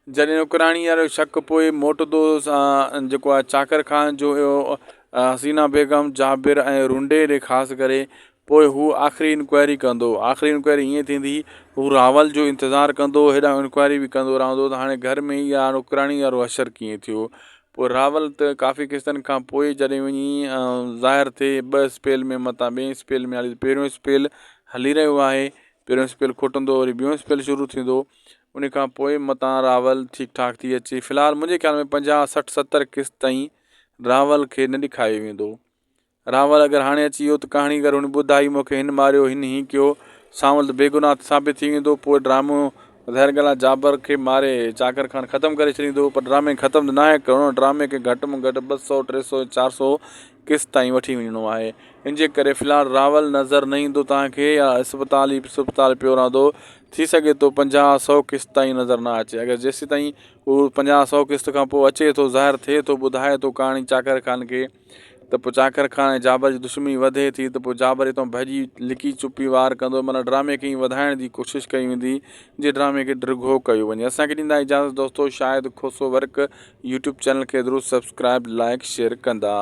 جڏهن نوڪراڻي وارو شڪ پوء موٽندو سان جيڪو آهي چاڪر خان جو اهو حسينا بيگم جابر ۽ رنڊي ڏي خاص ڪري پوء هو آخري انڪوائري ڪندو آخري انڪوائري ائين ٿيندي هو راول جو انتظار ڪندو هيڏانهن انڪوائري به ڪندو رهندو ته هاڻي گهر ۾ اها نوڪراڻي وارو حشر ڪيئن ٿيو پوء راول ته ڪافي قسطن کان پوء جڏهن وڃي ظاهر ٿئي ٻه اسپيل ۾ متان ٻئي اسپيل ۾ هلي پهريون اسپيل هلي رهيو آهي پهريون اسپيل کٽندو وري ٻيون اسپيل شروع ٿيندو ان کان پوء متان راول ٺيڪ ٺاڪ ٿي اچي. في الحال منهنجي خيال ۾ 50، 60، 70 قسط تائين راول کي نه ڏيکاريو ويندو. راول اگر هاڻي اچي ويو ته ڪهاڻي اگر هن ٻڌائي مون کي هن ماريو هن هين ڪيو سانول ته بيگناهه ثابت ٿي ويندو پوء ڊرامو ظاهر ڳالهه آهي جابر کي ماري چاڪر خان ختم ڪري ڇڏيندو پر ڊرامي کي ختم ته ناهي ڪرڻو ڊرامي کي گهٽ ۾ گهٽ 200، 300، 400 قسط تائين وٺي وڃڻو آهي ان جي ڪري في الحال راول نظر نه ايندو توهان کي يا اسپتال ئي اسپتال پيو رهندو ٿي سگهي ٿو 50 سو قسط تائين نظر نه اچي اگر جيسيتائين هو 50 سو قسط کان پوء اچي ٿو ظاهر ٿئي ٿو ٻڌائي ٿو ڪهاڻي چاڪر خان کي ته پوء چاڪر خان ۽ جابر جي دشمني وڌي ٿي ته پوء جابر هتان ڀڄي لڪي چپي وار ڪندو معنيٰ ڊرامي کي ائين وڌائڻ جي ڪوشش ڪئي ويندي جي ڊرامي کي ڊگهو ڪيو وڃي اسان کي ڏيندا اجازت دوستو Shahid Khoso work YouTube channel کي ضرور سبسڪرائب لائڪ شيئر ڪندا.